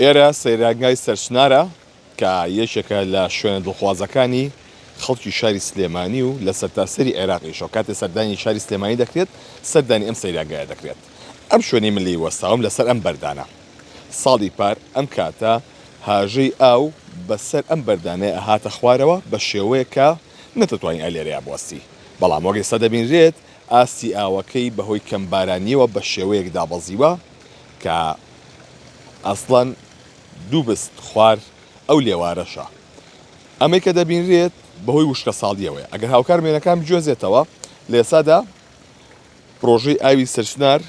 ئێرە سەیرانگای سەرچنارە کە یەکێکە لە شوێنە دڵخوازەکانی خەڵکی شاری سلێمانی و لە سەرتاسەری عێراقیشەوە کاتێ سەردانی شاری سلێمانی دەکرێت سەردانی ئەم سەیرانگایە دەکرێت. ئەم شوێنەی من لێی وەستاوم لەسەر ئەم بەردانە ساڵی پار ئەم کاتە هاژەی ئاو بەسەر ئەم بەردانەیە ئەهاتە خوارەوە بە شێوەیەک کە نەتەتوانی ئە لێرەیا بوەستی بەڵام وەک ئێستا دەبینرێت ئاستی ئاوەکەی بەهۆی کەم بارانیەوە بە شێوەیەک دابەزیوە کە ئەسڵەن دوو بست خوار ئەو لێوارەشە. ئەمەی کە دەبینرێت بەهۆی وشکەساڵییەوەیە. ئەگەر هاوکار وێنەکان بگوێزێتەوە، لە ئێستادا پرۆژەی ئاوی سەرچنار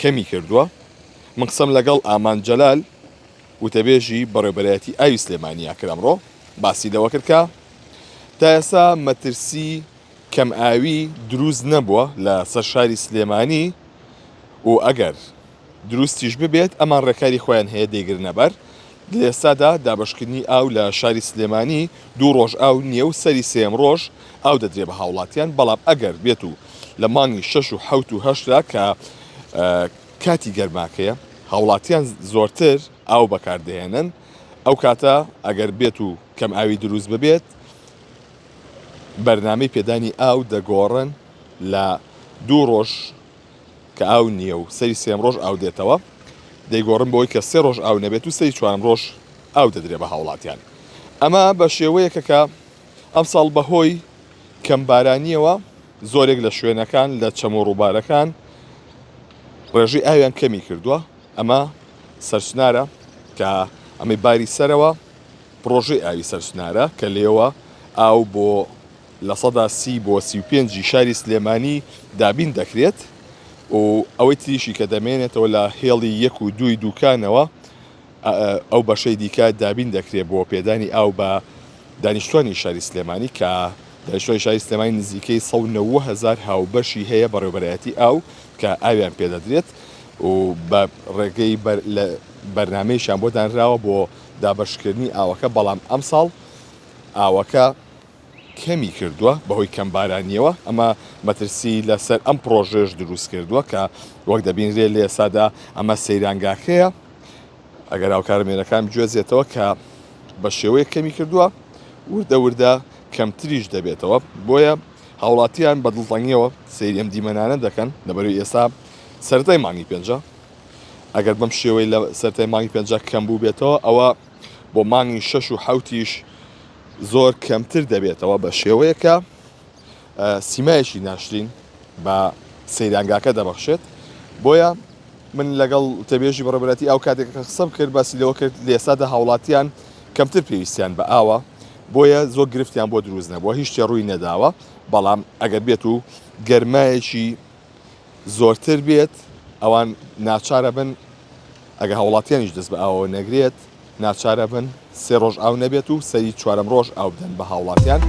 کەمی کردووە. من قسەم لەگەڵ ئامانج جەلال، وتەبێژی بەڕێوەبەرایەتی ئاوی سلێمانییە کرد ئەمڕۆ، باسی لەوە کرد کە تا ئێستا مەترسی کەمئاوی دروست نەبووە لە سەر شاری سلێمانی و ئەگەر دروستیش ببێت ئەمان ڕێکاری خۆیان هەیە دەیگرنە بەر، لە ئێستادا دابەشکردنی ئاو لە شاری سلێمانی دوو ڕۆژ ئاو نییە و سەری سێیەم ڕۆژ ئاو دەدرێ بە هاوڵاتیان، بەڵام ئەگەر بێت و لە مانگی شەش و حەوت و هەشتدا کە کاتی گەرماکەیە هاوڵاتیان زۆرتر ئاو بەکاردەهێنن ئەو کاتە ئەگەر بێت و کەم ئاوی دروست ببێت بەرنامەی پێدانی ئاو دەگۆڕن لە دوو ڕۆژ کە ئاو نییە و سەری سێم ڕۆژ ئاو دێتەوە دەیگۆڕن بۆی کە سێ ڕۆژ ئاو نەبێت و سەری چوارەم ڕۆژ ئاو دەدرێ بە هاوڵاتیان ئەمە بە شێوەیەکە کە ئەمساڵ بەهۆی کەمبارانیەوە زۆرێک لە شوێنەکان لە چەم و ڕووبارەکان ڕێژەی ئاویان کەمی کردووە ئەمە سەرچنارە کە ئەمەی باری سەرەوە پڕۆژەی ئاوی سەرچنارە کە لێوە ئاو بۆ 30% بۆ 35 ی شاری سلێمانی دابین دەکرێت و ئەوەی تریشی کە دەمێنێتەوە لە هێڵی یەک و دووی دوکانەوە ئەو بەشەی دیکە دابین دەکرێت بۆ پێدانی ئاو بە دانیشتوانی شاری سلێمانی کە دانیشتوانی شاری سلێمانی نزیکەی 190 هەزار هاوبەشی هەیە بەڕێوەبەرایەتی ئاو کە ئاویان پێدەدرێت و بە ڕێگەی بەرنامەیەکیان بۆ دانراوە بۆ دابەشکردنی ئاوەکە بەڵام ئەمساڵ ئاوەکە کەمی کردووە بەهۆی کەمبارانیەوە ئەمە مەترسی لەسەر ئەم پرۆژەیەش دروست کردووە کە وەک دەبینرێ لە ئێستادا ئەمە سەیرانگاکەیە ئەگەر هاوکارە مێرەکان بگوێزێتەوە کە بە شێوەیەک کەمی کردووە وردە وردە کەمتریش دەبێتەوە بۆیە هاوڵاتیان بە دڵتەنگیەوە سەیری ئەم دیمەنانە دەکەن لەبەرەوەی ئێستا سەرەتای مانگی پێنجە ئەگەر بەم شێوەی لە سەرەتای مانگی پێنجە کەم بوو بێتەوە ئەوە بۆ مانگی شەش و حەوتیش زۆر کەمتر دەبێتەوە بە شێوەیەکە سیمایەکی ناشرین بە سەیرانگاکە دەبەخشێت بۆیە من لەگەڵ وتەبێژی بەڕێوەبەرایەتی ئاو کاتێک کە قسەم کرد باسی لەوە کرد لە ئێستادا هاوڵاتیان کەمتر پێویستیان بە ئاوە بۆیە زۆر گرفتیان بۆ دروست نەبووە هیچ شتێ ڕووی نەداوە بەڵام ئەگەر بێت و گەرمایەکی زۆرتر بێت ئەوان ناچارە بن ئەگەر هاوڵاتیانیش دەست بە ئاوەوە نەگرێت ناچارە بن سێ ڕۆژ ئاو نەبێت و سەری چوارەم ڕۆژ ئاو بدەن بە هاوڵاتیان.